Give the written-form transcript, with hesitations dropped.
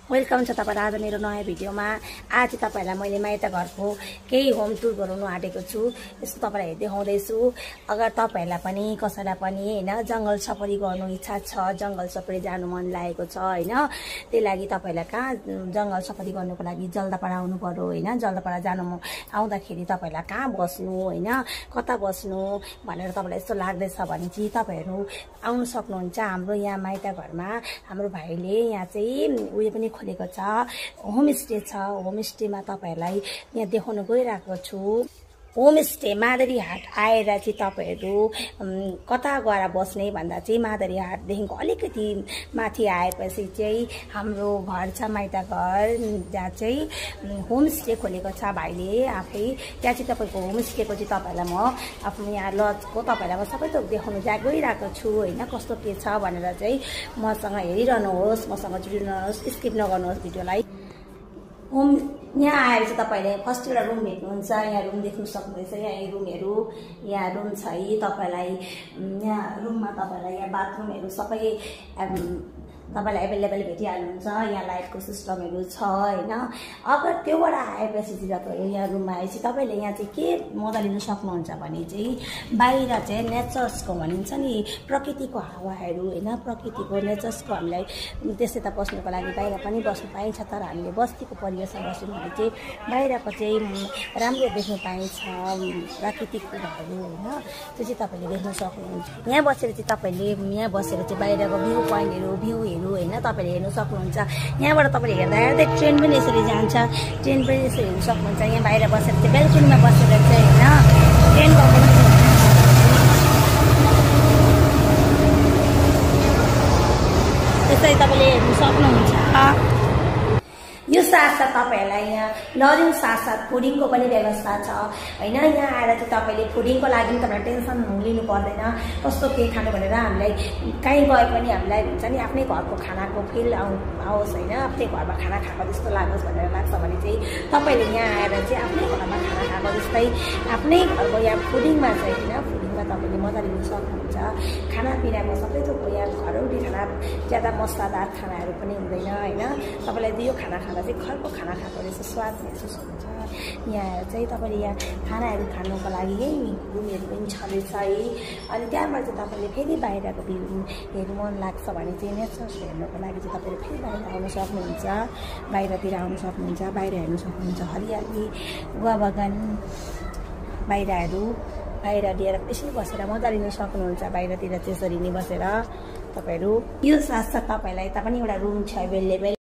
Welcome छ तपाईहरु आज मेरो नयाँ भिडियोमा। आज तपाईहरुलाई मैले माइत घरको केही होम टुर गराउन आँटेको छु। यसो तपाईहरुलाई देखाउँदै छु। अगर तपाईहरुलाई पनि कसैलाई पनि हैन जंगल सफारी गर्नु इच्छा छ, जंगल सफारी जानु मन लागेको छ हैन, त्यही लागि तपाईहरुलाई कहाँ जंगल सफारी गर्नुको लागि जल्दापाडा आउनु पर्यो हैन। जल्दापाडा जानु आउँदाखेरि तपाईहरुलाई कहाँ बस्नु हैन, कता बस्नु भनेर तपाईलाई यस्तो लाग्दैछ भने चाहिँ तपाईहरु आउन सक्नुहुन्छ हाम्रो यहाँ माइत घरमा। हाम्रो भाइले यहाँ चाहिँ उयो पनि खोलेको छ, होमस्टे छ। होमस्टेमा तपाईहरुलाई यहाँ देखाउन गइराको छु। होमस्टे मादरी हाट आएर चाहिँ तपाईहरु कता गएर बस्ने भन्दा चाहिँ मादरी हाटदेखिको अलिकति माथि आएपछि चाहिँ हाम्रो घर छ माइत घर, जहाँ चाहिँ होमस्टे खोलेको छ भाइले आफै। त्यहाँ चाहिँ तपाईको होमस्टेको चाहिँ तपाईहरुलाई म आफ्नो यहाँ लजको तपाईहरुलाई म सबै थोक देखाउन गइराको छु हैन, कस्तो के छ भनेर चाहिँ मसँग हेरिरहनुहोस्, मसँग जुडिरहनुहोस्, स्किप नगर्नुहोस् भिडियोलाई। होम यहाँ आएर चाहिँ तपाईले फर्स्ट एउटा रुम भेट्नुहुन्छ। यहाँ रुम देख्न सक्नुहुन्छ। यहाँ रुमहरु, यहाँ रुम छ है तपाईलाई। यहाँ रुममा तपाईलाई यहाँ बाथरुमहरु सबै तपाईलाई अवेलेबल भेटिहाल्नुहुन्छ। यहाँ लाइटको सिस्टमहरु छ हैन। अगर त्योबाट आएपछि चाहिँ तपाईहरु यहाँ रुममा आएपछि तपाईले यहाँ चाहिँ के मजा लिन सक्नुहुन्छ भने चाहिँ बाहिर चाहिँ नेचर्सको भनिन्छ नि, प्रकृतिको हावाहरु हैन, प्रकृतिको नेचर्सको हामीलाई त्यसै त बस्नुको लागि बाहिर पनि बस्नु पाइन्छ, तर हामीले बस्तीको परिवेशमा बस्यौं भने चाहिँ बाहिरको चाहिँ राम्रो देख्न पाइन्छ प्राकृतिक कुराहरु हैन। त्यो चाहिँ तपाईले देख्न सक्नुहुन्छ। यहाँ बसेर चाहिँ तपाईले यहाँ बसेर चाहिँ बाहिरको भ्यू पोइन्टहरु भ्यूहरु हैन तपाईले हेर्न सक्नुहुन्छ। यहाँबाट तपाईले हेर्दा हेर्दै ट्रेन पनि यसरी जान्छ, ट्रेन पनि यसरी हेर्न सक्नुहुन्छ। यहाँ बाहिर बसेर चाहिँ बेलकुनीमा बसेर चाहिँ हैन ट्रेनको त्यसै तपाईले हेर्न सक्नुहुन्छ। यो साथसाथ तपाईहरुलाई यहाँ लजिङ साथसाथ फुडिङको पनि व्यवस्था छ हैन। यहाँ आएर चाहिँ तपाईले फुडिङको लागि तपाईलाई टेन्सन लिनु पर्दैन कस्तो के खानु भनेर। हामीलाई कहीँ गए पनि हामीलाई हुन्छ नि आफ्नै घरको खानाको फिल आओस् हैन, आफ्नै घरमा खाना खाएको जस्तो लागोस् भनेर लाग्छ भने चाहिँ तपाईले यहाँ आएर चाहिँ आफ्नै घरमा खाना खाएको जस्तै आफ्नै घरको यहाँ फुडिङमा चाहिँ हैन, फुडिङमा तपाईले मजा लिन सक्नुहुन्छ। खानापिनाको सबै थोक यहाँ घरौली खाना, ज्यादा मसलादार खानाहरू पनि हुँदैन हैन। तपाईलाई यो खाना खाँदा चाहिँ घरको खाना खाएको जस्तो स्वाद महसुस हुन्छ। यहाँ चाहिँ तपाईले यहाँ खानाहरू खानुको लागि यही रुमहरु पनि छँदैछ है। अनि त्यहाँबाट चाहिँ तपाईले फेरि बाहिरको भ्यू हेर्नु मन लाग्छ भने चाहिँ नेचर्स हेर्नुको लागि चाहिँ तपाईले फेरि बाहिर आउन सक्नुहुन्छ, बाहिरतिर आउन सक्नुहुन्छ, बाहिर हेर्न सक्नुहुन्छ। हरियाली, गुवा बगान, बाहिरहरू बाहिर लिएर यसरी बसेर मजा लिन सक्नुहुन्छ। बाहिरतिर त्यसरी नै बसेर तपाईहरु यो साथसाथ तपाईलाई यता पनि एउटा रुम छ अवेलेबल।